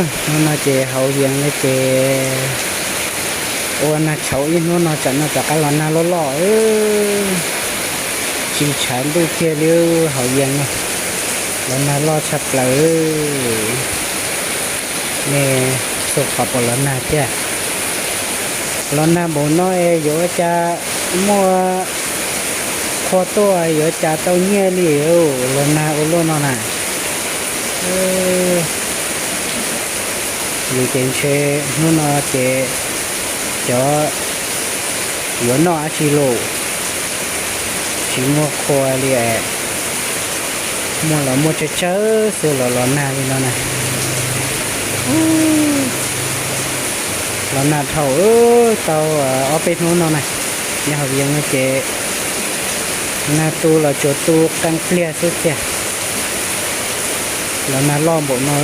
Hnub no ces haus yees li ces ua nag tshauv ib hnub no tsam no rov qab los nag loj loj. Tsis tshav ntuj kiag li, haus yees no los nag loj tshaj plaws. Nej txhua qhov puas los nag thiab? Los nag npaum no es yuav ua cas muaj qhua tuaj, yuav ua cas tau nyiaj li, los nag ua luaj no na. Yus ces ntshe hnub no ces cov yuav noj dab tsi los tsis muaj qhua li, muaj los muaj tsawg tsawg xwb los los nag li no na. Los nag dhau tau ob peb hnub no na. Nyob hauv Vias no ces nag tu los tsuas tu qee pliag xwb tiag. Los nag loj npaum no.